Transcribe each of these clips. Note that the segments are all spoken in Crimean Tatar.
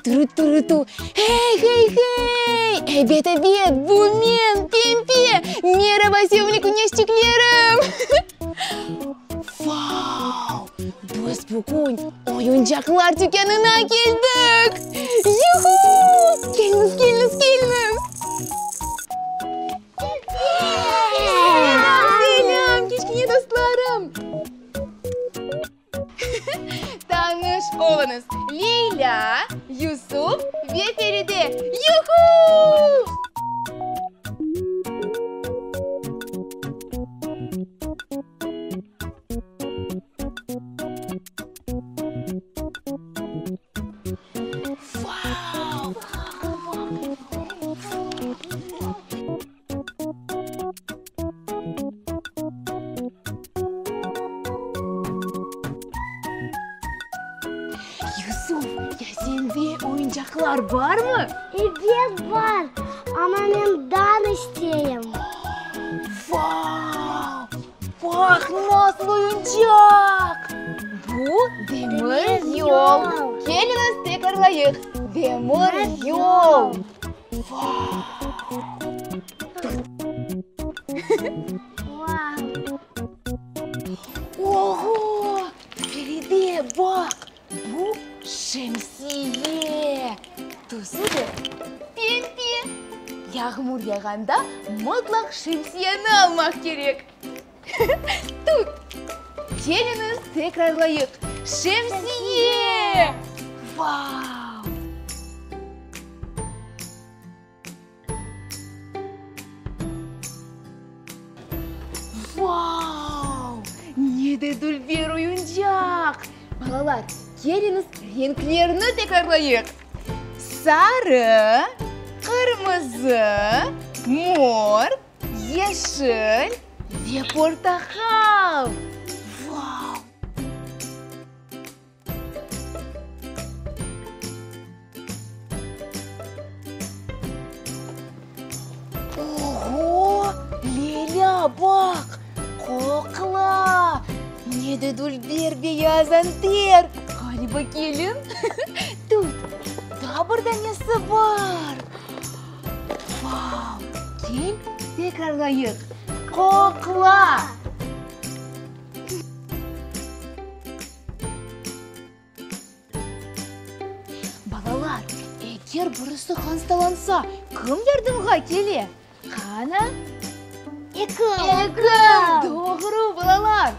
Tut-rut-tu-ru-tu! Hey, hey, hey! Ebet, ebet, bu men, Pempe! Meraba, sevimli küneşçiklerim! Vau! Biz bugün oyuncaqlar tükânına keldik! Yuhu! Keliñiz, keliñiz, keliñiz! Selâm, selâm, kiçkene dostlarım! Tanış oluñız, Leylâ, Yusuf ve Feride! Yuhu! Vau! Yusuf, ya sende oyuncaqlar barmı? Ebet, bar, amma men daa isteyim. Vau! Baq, nasıl oyuncaq! Bu demir yol. Keliñiz, tekrarlayıq, demir yol. Oğo! Feride, baq, bu şemsiye! Tüsü de pembe. Yağmur yağğanda mıtlaq şemsiyeni almaq kerek. Tut! Keliñiz, tekrarlayıq, şemsiye! Vau! Vau! Ne de dülber oyuncaq! Balalar, keliñiz, renklerni tekrarlayıq! Sarı, qırmızı, mor, yeşil ve portaqal! Vau! Oğo! Leylâ, baq, qoqla! Ne de dülber beyaz anter! Ğaliba kelin. Tut, daa bir danesi bar! Vau! Kel, tekrarlayıq, qoqla! Balalar, eger birisi hastalansa, kim yardımğa kele? Qana? Ekim. Ekim! Doğru, balalar!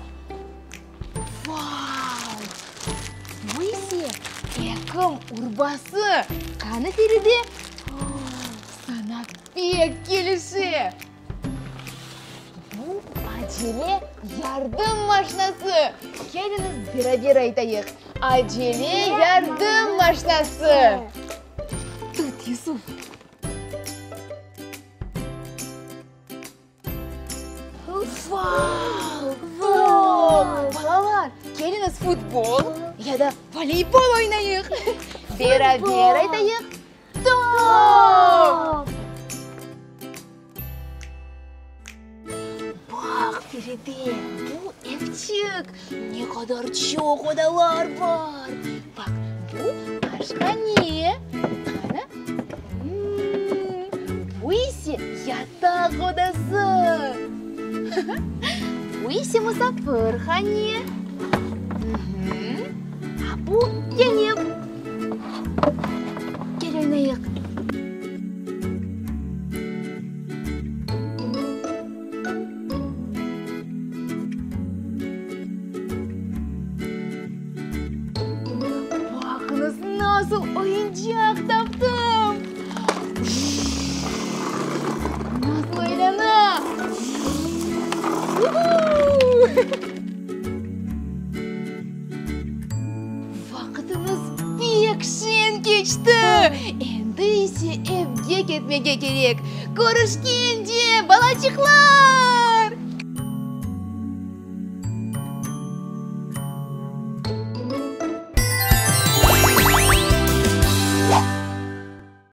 Vau! Bu ise ekim urbası. Qani, Feride? Saña pek kelişe! Bu acele yardım maşnası! Keliñiz, beraber aytayıq, Acele yardım maşnası! Tut, Yusuf! Vau! Top! Balalar, keliñiz, futbol ya da voleybol oynayıq! Beraber aytayıq, Top! Baq, Feride, bu evçik, ne qadar çoq odalar bar! Baq, bu aşhane, qana, bu ise yataq odası, bu ise musafirhane, a bu kenef. Kel oynayıq. Baqıñız, nasıl oyuncaq taptım! Nasıl oylana! Vaqıtımız pek şeñ keçti, endi ise evge ketmege kerek. Körüşkence, balaçıqlar!